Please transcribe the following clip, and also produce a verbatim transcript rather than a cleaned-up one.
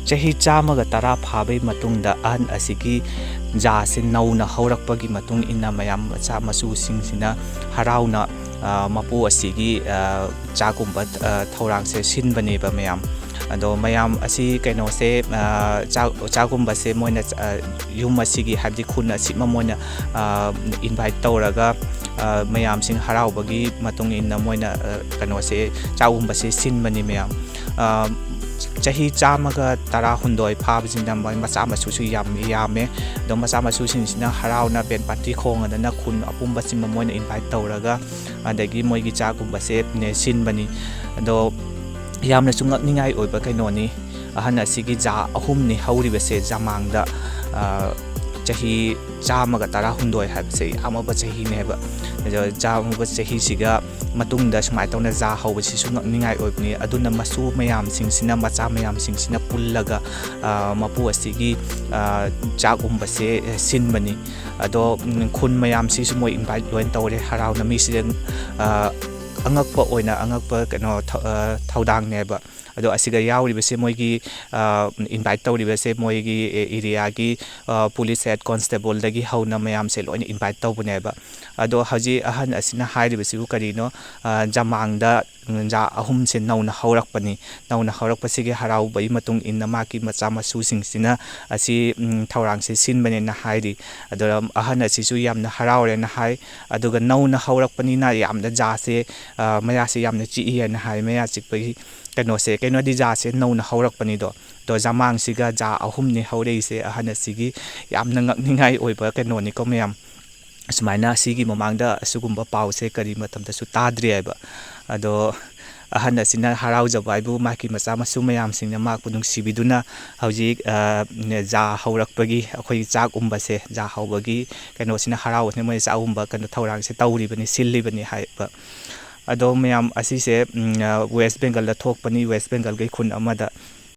ꯆꯍꯤ ꯆꯥꯝꯃꯒ ꯇꯔꯥ ꯐꯥꯕꯒꯤ ꯃꯇꯨꯡꯗ ꯑꯍꯟ ꯑꯁꯤꯒꯤ ꯖꯥꯁꯦ ꯅꯧꯅ ꯍꯧꯔꯛꯄꯒꯤ ꯃꯇꯨꯡ ꯏꯟꯅ ꯃꯌꯥꯝ ꯃꯆꯥ ꯃꯁꯨꯁꯤꯡꯁꯤꯅ ꯍꯔꯥꯎꯅ, ꯑ, ꯃꯄꯨ ꯑꯁꯤꯒꯤ, ꯑ, ꯆꯥꯛꯀꯨꯝꯕ, ꯑ, ꯊꯧꯔꯥꯡꯁꯦ ꯁꯤꯟꯕꯅꯦꯕ ꯃꯌꯥꯝ꯫ ꯑꯗꯣ ꯃꯌꯥꯝ ꯑꯁꯤ ꯀꯩꯅꯣꯁꯦ, ꯑ, ꯆꯥꯛ, ꯆꯥꯛꯀꯨꯝꯕꯁꯦ ꯃꯣꯏꯅ, ꯑ, ꯌꯨꯝ ꯑꯁꯤꯒꯤ, ꯍꯥꯏꯕꯗꯤ ꯈꯨꯟ ꯑꯁꯤꯃ ꯃꯣꯏꯅ, ꯑ, invite ꯇꯧꯔꯒ, ꯑ, ꯃꯌꯥꯝꯁꯤꯡ ꯍꯔꯥꯎꯕꯒꯤ ꯃꯇꯨꯡ ꯏꯟꯅ ꯃꯣꯏꯅ, ꯑ, ꯀꯩꯅꯣꯁꯦ, ꯆꯥꯛꯀꯨꯝꯕꯁꯦ ꯁꯤꯟꯕꯅꯤ ꯃꯌꯥꯝ꯫ ꯑ, ꯆꯍꯤ ꯆꯥꯝꯃꯒ ꯇꯔꯥꯍꯨꯝꯗꯣꯏ ꯐꯥꯕꯁꯤꯡꯗ ꯃꯣꯏ ꯃꯆꯥ ꯃꯁꯨꯁꯨ ꯌꯥꯝ ꯌꯥꯝꯃꯦ꯫ ꯑꯗꯣ ꯃꯆꯥ ꯃꯁꯨꯁꯤꯡꯁꯤꯅ ꯍꯔꯥꯎꯅ band party ꯈꯣꯡꯉꯗꯅ ꯈꯨꯟ ꯑꯄꯨꯝꯕꯁꯤꯃ ꯃꯣꯏꯅ invite ꯇꯧꯔꯒ, ꯑꯗꯒꯤ ꯃꯣꯏꯒꯤ ꯆꯥꯛꯀꯨꯝꯕꯁꯦ, ꯅꯦ, ꯁꯤꯟꯕꯅꯤ꯫ ꯑꯗꯣ ꯌꯥꯝꯅꯁꯨ ꯉꯛꯅꯤꯡꯉꯥꯏ ꯑꯣꯏꯕ ꯀꯩꯅꯣꯅꯤ꯫ ꯑꯍꯟ ꯑꯁꯤꯒꯤ ꯖꯥ ꯑꯍꯨꯝꯅꯤ ꯍꯧꯔꯤꯕꯁꯦ ꯖꯃꯥꯡꯗ, ꯑ, ꯆꯍꯤ ꯆꯥꯝꯃꯒ ꯇꯔꯥꯍꯨꯝꯗꯣꯏ ꯍꯥꯏꯕꯁꯦ ꯌꯥꯝꯃꯕ ꯆꯍꯤꯅꯦꯕ꯫ ꯑꯗꯣ ꯌꯥꯝꯃꯕ ꯆꯍꯤꯁꯤꯒ ꯃꯇꯨꯡꯗ ꯁꯨꯃꯥꯏꯅ ꯇꯧꯅ ꯖꯥ ꯍꯧꯕꯁꯤꯁꯨ ꯉꯛꯅꯤꯡꯉꯥꯏ ꯑꯣꯏꯕꯅꯤ꯫ ꯑꯗꯨꯅ ꯃꯁꯨ ꯃꯌꯥꯝꯁꯤꯡꯁꯤꯅ, ꯃꯆꯥ ꯃꯌꯥꯝꯁꯤꯡꯁꯤꯅ ꯄꯨꯜꯂꯒ, ꯑ, ꯃꯄꯨ ꯑꯁꯤꯒꯤ, ꯑ, ꯆꯥꯛꯀꯨꯝꯕꯁꯦ ꯁꯤꯟꯕꯅꯤ꯫ ꯑꯗꯣ, ꯎꯝ, ꯈꯨꯟ ꯃꯌꯥꯝꯁꯤꯁꯨ ꯃꯣꯏ invite ꯂꯣꯏꯅ ꯇꯧꯔꯦ ꯍꯔꯥꯎꯅ꯫ ꯃꯤꯁꯤꯗ, ꯑ, ꯑꯉꯛꯄ ꯑꯣꯏꯅ, ꯑꯉꯛꯄ ꯀꯩꯅꯣ ꯊ-, ꯑ, ꯊꯧꯗꯥꯡꯅꯦꯕ꯫ ꯑꯗꯣ ꯑꯁꯤꯒ ꯌꯥꯎꯔꯤꯕꯁꯦ ꯃꯣꯏꯒꯤ, ꯑ, invite ꯇꯧꯔꯤꯕꯁꯦ ꯃꯣꯏꯒꯤ ꯑꯦ-, areaꯒꯤ, ꯑ, police head constableꯗꯒꯤ ꯍꯧꯅ ꯃꯌꯥꯝꯁꯦ ꯂꯣꯏꯅ invite ꯇꯧꯕꯅꯦꯕ꯫ ꯑꯗꯣ ꯍꯧꯖꯤꯛ ꯑꯍꯟ ꯑꯁꯤꯅ ꯍꯥꯏꯔꯤꯕꯁꯤꯕꯨ ꯀꯔꯤꯅꯣ? ꯑ, ꯖꯃꯥꯡꯗ, ꯎꯝ, ꯖꯥ ꯑꯍꯨꯝꯁꯦ ꯅꯧꯅ ꯍꯧꯔꯛꯄꯅꯤ꯫ ꯅꯧꯅ ꯍꯧꯔꯛꯄꯁꯤꯒꯤ ꯍꯔꯥꯎꯕꯒꯤ ꯃꯇꯨꯡ ꯏꯟꯅ ꯃꯍꯥꯛꯀꯤ ꯃꯆꯥ ꯃꯁꯨꯁꯤꯡꯁꯤꯅ ꯑꯁꯤ, ꯎꯝ, ꯊꯧꯔꯥꯡꯁꯦ ꯁꯤꯟꯕꯅꯦꯅ ꯍꯥꯏꯔꯤ꯫ ꯑꯗꯨꯗ ꯑꯍꯟ ꯑꯁꯤꯁꯨ ꯌꯥꯝꯅ ꯍꯔꯥꯎꯔꯦꯅ ꯍꯥꯏ꯫ ꯑꯗꯨꯒ ꯅꯧꯅ ꯍꯧꯔꯛꯄꯅꯤꯅ ꯌꯥꯝꯅ ꯖꯥꯁꯦ, ꯑ, ꯃꯌꯥꯁꯦ ꯌꯥꯝꯅ ꯆꯤꯛꯏ ꯍꯥꯏꯅ ꯍꯥꯏ꯫ ꯃꯌꯥ ꯆꯤꯛꯄꯒꯤ ꯀꯩꯅꯣꯁꯦ, ꯀꯩꯅꯣꯗꯤ ꯖꯥꯁꯦ ꯅꯧꯅ ꯍꯧꯔꯛꯄꯅꯤꯗꯣ꯫ ꯑꯗꯣ ꯖꯃꯥꯡꯁꯤꯒ ꯖꯥ ꯑꯍꯨꯝꯅꯤ ꯍꯧꯔꯛꯏꯁꯦ꯫ ꯑꯍꯟ ꯑꯁꯤꯒꯤ ꯌꯥꯝꯅ ꯉꯛꯅꯤꯡꯉꯥꯏ ꯑꯣꯏꯕ ꯀꯩꯅꯣꯅꯤꯀꯣ ꯃꯌꯥꯝ꯫ ꯑꯁꯨꯃꯥꯏꯅ ꯁꯤꯒꯤ ꯃꯃꯥꯡꯗ ꯑꯁꯤꯒꯨꯝꯕ ꯄꯥꯎꯁꯦ ꯀꯔꯤ ꯃꯇꯝꯗꯁꯨ ꯇꯥꯗ꯭ꯔꯤ ꯍꯥꯏꯕ꯫ ꯑꯗꯣ ꯑꯍꯟ ꯑꯁꯤꯅ ꯍꯔꯥꯎꯖꯕ ꯍꯥꯏꯕꯨ ꯃꯍꯥꯛꯀꯤ ꯃꯆꯥ ꯃꯁꯨ ꯃꯌꯥꯝꯁꯤꯡꯅ ꯃꯍꯥꯛꯄꯨ ꯅꯨꯡꯁꯤꯕꯤꯗꯨꯅ ꯍꯧꯖꯤꯛ, ꯑ, ꯖꯥ ꯍꯧꯔꯛꯄꯒꯤ, ꯑꯩꯈꯣꯏꯒꯤ ꯆꯥꯛ ꯎꯝꯕꯁꯦ, ꯖꯥ ꯍꯧꯕꯒꯤ ꯀꯩꯅꯣꯁꯤꯅ ꯍꯔꯥꯎꯕꯁꯤꯅ ꯃꯣꯏ ꯆꯥꯛ ꯎꯝꯕ ꯀꯩꯅꯣ ꯊꯧꯔꯥꯡꯁꯦ ꯇꯧꯔꯤꯕꯅꯤ, ꯁꯤꯜꯂꯤꯕꯅꯤ ꯍꯥꯏꯕ꯫ ꯑꯗꯣ ꯃꯌꯥꯝ ꯑꯁꯤꯁꯦ, ꯎꯝ, ꯑ, ꯋꯦꯁ ꯕꯦꯡꯒꯜꯗ ꯊꯣꯛꯄꯅꯤ, ꯋꯦꯁ ꯕꯦꯡꯒꯜꯒꯤ ꯈꯨꯟ ꯑꯃꯗ꯫